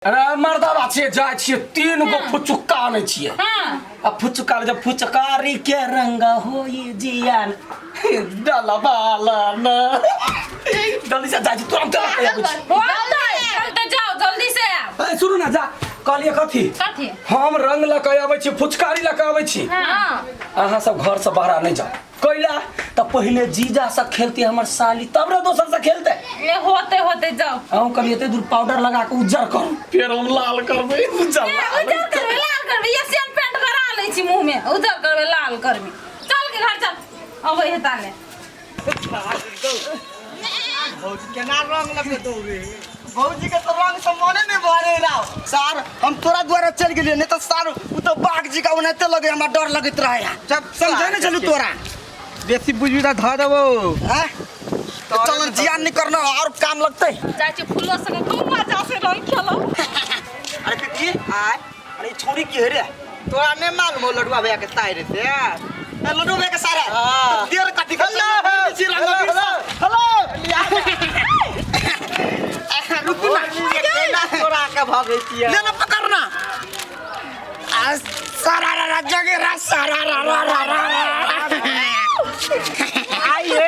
अरे मर्दाबा छियै, जाइ छियै 3 गो फुचुक्का आनै छियै। आ फुचुक्का जब फुचकारी के रंग होई जियान डलबाला न जल्दी से जाइ छी, तुरंत चला के आबै छी। चलते जाओ, जल्दी से आओ। ए, सुनू ना, जा कहलियै कथी? कथी? हम रंग लऽ के आबै छी, फुचकारी लऽ के आबै छी। अहाँ सब घर से बाहर नहि जाउ। कैला तऽ पहिले जीजा से खेलती हमर साली, तब ने दोसर से खेलते। ए होते होते जाओ। अहूँ कभी एते दूर पाउडर लगा के उज्जर करू, फेर हम लाल करबै, उज्जर ए, लाल। उज्जर करबै, लाल करबै, एशियन पेंट करा लै छी मुँह में, उज्जर करबै, लाल करबै। चल के घर चल, अबै हे ताले। भौजी केना रंग लगेतौ रे? भौजी के तो रंग से मने नहीं भरे राव। सार हम तोरा द्वारा चल गेलियै, नहीं तो सार उ तो बाघ जी का ओनाहिते लगे, हमरा डर लगैत रहे। चुप। समझै नहीं छलू तोरा। बेसी बुझबी तऽ धऽ देबौ। हैं? तो चल, जियान नहीं करना और काम लगते। जाइ छी फूलो संगे खूब मजा से रंग खेलो। अरे पिपी। आय। अरे ई छौड़ी की है रे? तोरा नहीं मालूम हो लडुआ भैया के साइड से? ए, लड्डू भैया के सारे। हाँ। देर कथी के? Hello, hello, hello. रुकू ना। केना तोरा के भगै छियै? ले ना, पकड़ना। आ सारा रा रा जगे रा सारा रा रा रा रा रा। आइए।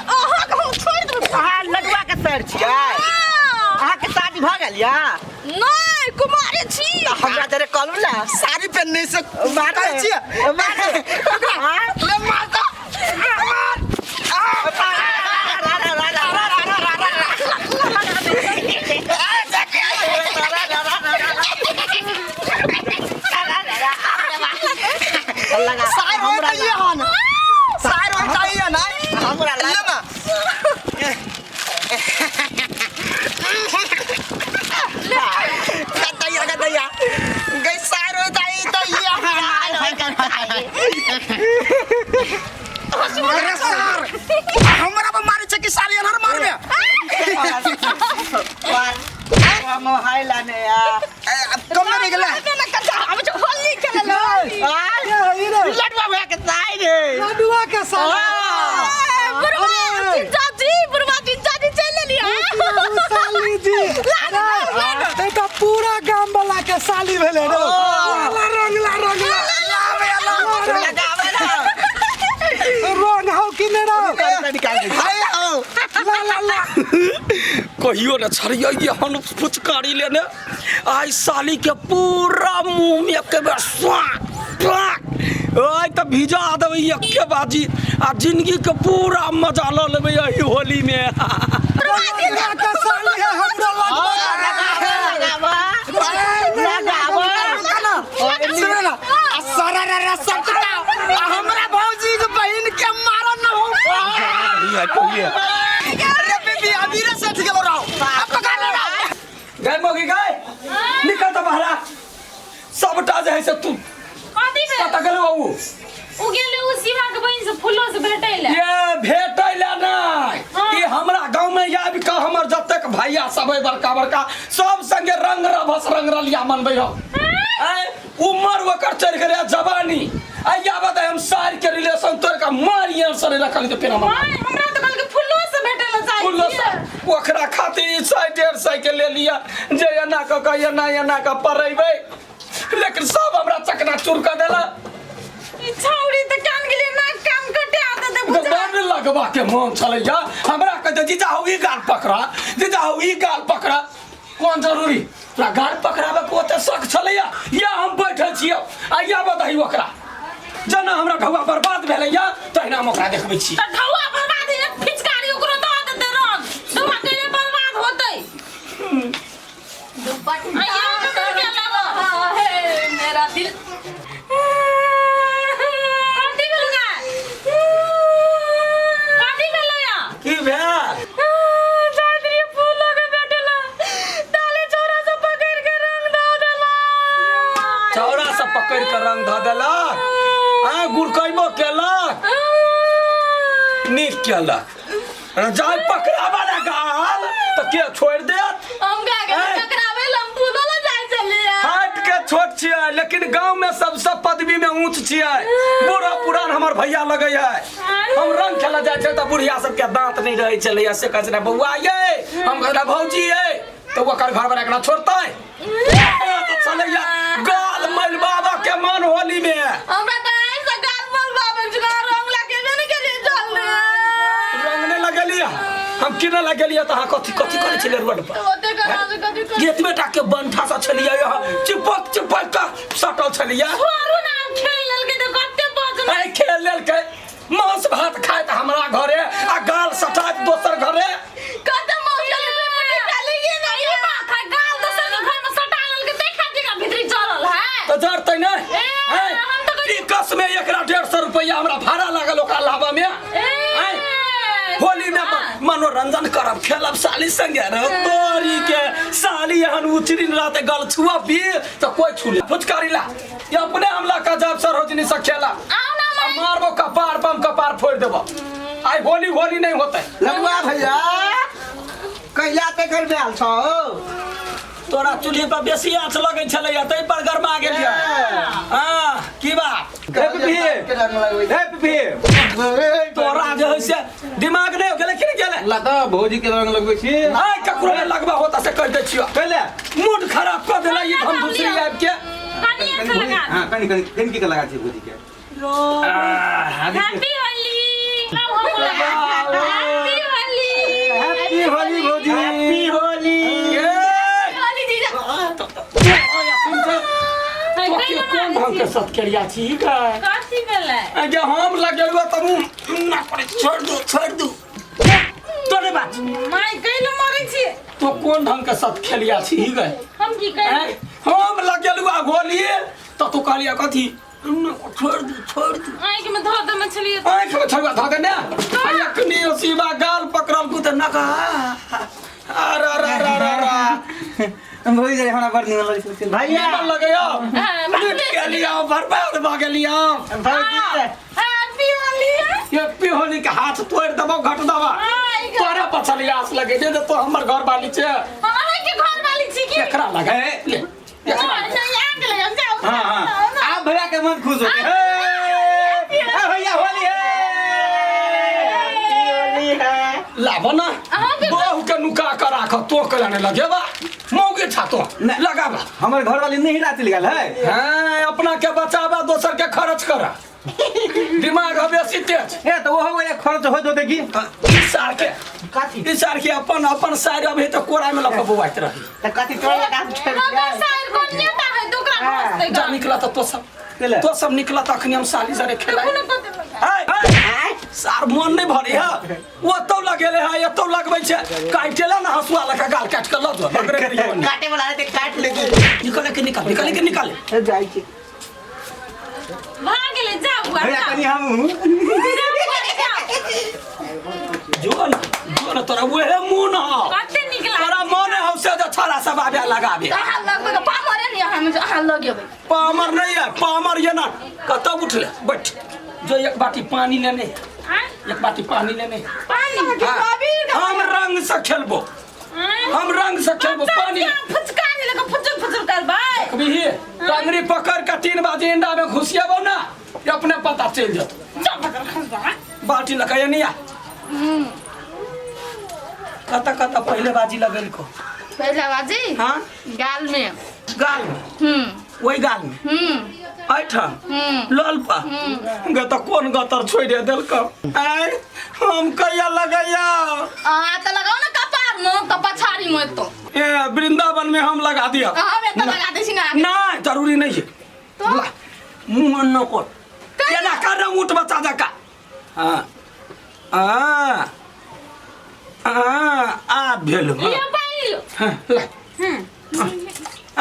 अहाँ के हम छोड़ि देबै। अहाँ लडुआ के सर छियै? अहाँ के शादी भऽ गेल या? नहि, कुमारे छी। तऽ हमरा जरे कहलू ने। साड़ी पहनने से मार कहै छियै। मार। ले मार तो। मार। सार होय चाहिए हन, सार होय चाहिए ना। हमरा ले ना। गदैया गदैया गई, सार होय चाहिए तो ये हन। अरे सार हमरा पर मारे छै कि सार एनहर मारबे? कम नहीं गेला। होली खेलल। लडुआ भैया के साइड है। लडुआ के साला। बुढ़वा जीजाजी, बुढ़वा जीजाजी चलि एलियै। साली जी, अरे ई तऽ पूरा गाम वाला के साली भेलै रे। ला रंग ला, रंग ला, रंग हौ कि नहि रौ? हाय हो। ला ला ला। कहियो ने छड़ियै हन फुचकारी लेने, आइ साली के पूरा मुंह में एके बेर स्वाक स्वाक, ओइ तऽ भिजा देबै एके बाजी आ जिंदगी के पूरा मजा लऽ लेबै एहि होली में। लडुआ के साली है, हमरो लगबा। सुनो ना, आ सारा रा रा सबटा आ हमरा भौजी के बहिन के मारन न हो। अरे बेबी, अभी रे सट गेलो राव, अब पकड़ ले राव। गए मोगी गए, निकल तऽ बहरा सबटा जे है से तू। कथी भेल? कतऽ गेलौ उ? उ गेलै उ शिवा के बहिन से फूलो से भेटै लए। ये भेटै लए नहि। हाँ। ई हमरा गाँव में आबि कऽ हमर जतेक भैया सब है बड़का बड़का, सब संगे रंग रभस रंग रलिया मनबै हम। आँय, उमर ओकर चढ़ि गेलै जवानी, आ यावत हम सार के रिलेशन तोड़ कऽ मारि सरे रखल के पेना। माय, हमरा तऽ कहलकै फूलो से भेटै लए जाइ फूलो छियै। से ओकरा खातिर ई 100 150 के ले लिअ जे एना कऽ कऽ एना एना कऽ पड़ेबै, लेकिन सब हमरा चकना चूर कऽ देलक। ई छौड़ी तऽ कान गेलै ना, कान कटा देतै बुझा। बड लगवा के मन छलैया हमरा, कहते जीजा हौ ई गाल पकड़ा, जीजा हौ ई गाल पकड़ा। कोन जरूरी तोरा गाल पकड़ाबे के ओते शक छलैया? या हम बैठल छियै आ या बताही ओकरा, जेना हमरा ढौआ बर्बाद भेलैया तहिना हम ओकरा देखबै छी। तऽ ढौआ बर्बाद, एक फिचकारी ओकरो दऽ देतै रंग, ढौआ कहिले बर्बाद होतै? दुपट्टा आ ये ककर के लगल? है मेरा दिल। कथी भेल गाय? कथी भेलै या? की भेल? जाइत रहियै फूलो के भेटला, ताले चौरा से पकड़ के रंग दऽ देला। चौरा से पकड़ के रंग धऽ देलक आ गुड़कैबो केलक? नीक केलक। जाय पकड़ाबा ला गाल तऽ के छोड़ि देत? हम का के ऐ। टकरावे ला, हम फूलो ला जाय छलियै। हाइट के छोट छियै लेकिन गांव में सबसे पदवी में ऊंच छियै। बूढ़ा पुरान हमर भैया लगे है। हम रंग खेला जाइ छै तऽ बुढ़िया सबके दांत नहीं रहै छलैया, से कहै छलै बौआ ये, हम कहै छलै भौजी ये। तऽ ओकर घर वाला एकरा छोड़तै? ए, तऽ चलैया गाल मैल बाबा के मन होली में। हमरा तऽ आइ से गाल मलबाबै छलै, रंग लगेबे ने केलियै जल्दी। रंग नहि लगेलियै? हम किने लगेलियै तऽ अहाँ कथी कथी करै छलियै रोड पर? ओते कना से कथी करै? एतबे टा के बंठा सा छलियै अहाँ, चिपक चिपक कऽ सटल छलियै। छोड़ू ना, हम खेल लेलकै तऽ कते बजलै। आइ खेल लेलकै मांस भात खाइत हमरा घरे आ गाल सटाइत दोसर घरे। कते मौसम में मुट्ठी खाली गे ना। ई बात है, गाल दोसर के घर में सटा लेलकै तै खातिर एकरा भीतरी जरल है। तऽ जरतै नहि? ए, हम तऽ कहै- टिकस में एकरा 150 रुपैआ हमरा भाड़ा लागल ओकरा लाबऽ में। ए, आँय, होली में मनोरंजन करब, खेलब साली संगे रे तोरी के साली एहन उचरिन रहते गल छुअबी तऽ कोई छू ले फुचकारी ला। ये अपने हमला का जब सरोजनी से खेला आउ ना आ मारबो कपार पर, हम कपार फोड़ देबो। आइ होली होली नहीं होते। लड़ुआ भैया कहिया ते घर में आयल छौ? तोरा चूल्ही पर बेसी आँच लगै छलैया तै पर गरमा गेलियै। हाँ की बात? हे पिपी, के रंग लगबै? हे पिपी, तोरा जे है से दिमाग नहीं हो गेलै कि नहि गेलै? लता भौजी के रंग लगबै छी। आइ ककरो नहि लगबा होता से कहि दै छियौ। कैले? मूड खराब कऽ देला ई हम दूसरी आबि के। कनिए से लगा दे। हाँ, कनि कनि कनि के लगा छी भौजी के। हैप्पी होली। लाउ हम लगा। हैप्पी होली। हैप्पी होली भौजी। हैप्पी होली। ए, होली जीजा। है, तो कैला के कोन मारै ढंग के छी? सतकेरिया छी गै? कथी भेलै? जे हम लगेलहुँ तऽ मुँह ना करै, छोड़ि दू छोड़ि दू तोरे बात। माय कैला मारै छी? तो कोन ढंग के सतखेलिया छी गै? हम की करी? आँय, हम लगेलहुँ आ होली तऽ तू कहलियै कथी? छोड़ि दू छोड़ि दू। आँखि में धऽ देने छलियै। आँखि में छलुआ धऽ देने आ एखनी ओसीबा गाल पकड़ल तू तऽ नका अरे अरे अरे अरे अरे। भौजी हमरा बड़ निमन लगै छै। भैया निमन लगैया? हाँ, लुटि गेलियौ, बर्बाद भऽ गेलियौ। भौजी हैप्पी होली। हैप्पी होली के हाथ तोड़ि देबौ घट देबा। आइ गे। तोरा पछलिया आस लगे जे तो हमर घर वाली छै। हम अहाँके घर वाली छी की? एकरा लगे ले, एकरा। नहीं, नहीं, आके लगे, जाओ। हाँ हाँ, आप भैया के मन खुश हो गए। हे भैया होली है। होली है। लाबो ना अहाँके बहू के नुका के राख, तो के ने लगेबा मौगे छातो लगाबा। हमर घर वाली नहीं रात गेल है। हाँ, अपना के बचाबा दोसर के खर्च करा, दिमाग है बेसी तेज। ए तो वो हो गया खर्च हो जो देखी। ई सार के कथी? ई सार के अपन अपन सार अभी तो कोरा में लक बौआइत रही। तऽ कथी तोरा लगा के छोड़ि ओकर दियै? साइर कोन नेता है तऽ ओकरा भसतै जा ग। निकला तो तो सब केले? तो सब निकला तो अखनी हम साली सरे खेलाई। देखू ने कते लगा। हाय हाय सार मन नहीं भरे है, ओतौ लगेले है एतौ लगबै छै, काटेला ना हसुआ लका गाल काट के ल दो लगरे करियो। काटे वाला रहतै काट लेतै। निकले के निकाल, निकाले के निकाले। जाइ छी। भाग गेलै, जाउ बुआ, भैया जाउ। कनि हम जाउ। जो ना जो ना तोरा उहे मुन हो, कते नीक लागै। तोरा मन हौ से जे छोरा सब आबे लगाबे। अहाँ लगबै के पामरे नि, अहाँ अहाँ लगेबै। पामर नहीं है, पामर ये ना कतौ उठले बैठ जो एक बाटी पानी लेने, आँय? एक बाटी पानी लेने। पानी। हाँ, हम रंग से खेलबो, आँय? हम रंग से खेलबो पानी। फुचका नहीं लगा, फुचुर फुचुर करबै। कभी टंगरी पकड़ के 3 बाजी इंडा में घुसियाबो ना, ये अपने पता चल जतो। जा पकड़ खसबा। बाटी लगा नहीं आ। कता कता पहले बाजी लगल को? पहला बाजी? हाँ? गाल में। गाल में? वही गाल में? ऐठा? लल पा? गे तो कोन गतर छोड़ देलक? आय हम कहिया लगैया? अहाँ तऽ लगाओ ना कपार में, तऽ पछाड़ी में तो। ए वृंदावन में हम लगा दिया। हम एतऽ लगा दै छी ना। नहीं जरूरी नहीं है। तो? ला, मुंह न कर। केना कर रहा ऊँट बच्चा जका? हाँ हाँ हाँ आ भेल। लिअ पानि लिअ। हाँ, ला।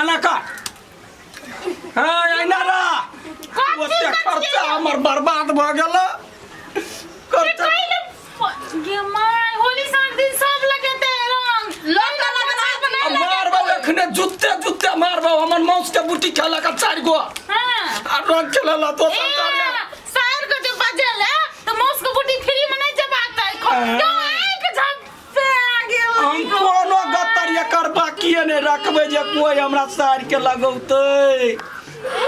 एना कर। हाँ एना रह। कथी ओते कथी? खर्चा हमर बर्बाद भऽ गेल। खर्चा गे my, Holi सात दिन सब लगेते रंग। लोक के लगल है, आ मारबौ एखने जुत्ते जुत्ते मारबौ, हमर मौस के बूटी खेलक 4 गो। हाँ। आ रंग खेलल दोसर ए, चारि। सार को जो बजेल है तो मौस को बूटी फ्री में नहीं जबातै। क्यों आँख झपे आ गेल? हम कोनो गत्तर एकर बाकिए नहि रखबै जे कोइ हमरा सार के लगौतै।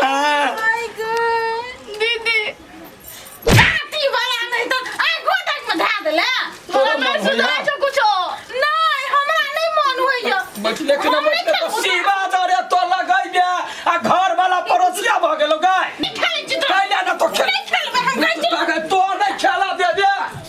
आँय, my God. दीदी दाँती वाला नहीं तो आइ गोदक में धा देले। तोरा तोरा मन नहि होइया? सुधरै छौ कुछो। नहीं हमरा नहीं मन होइया। बैठले कि ना हम नहीं बैठले तो खेलबो। शिवा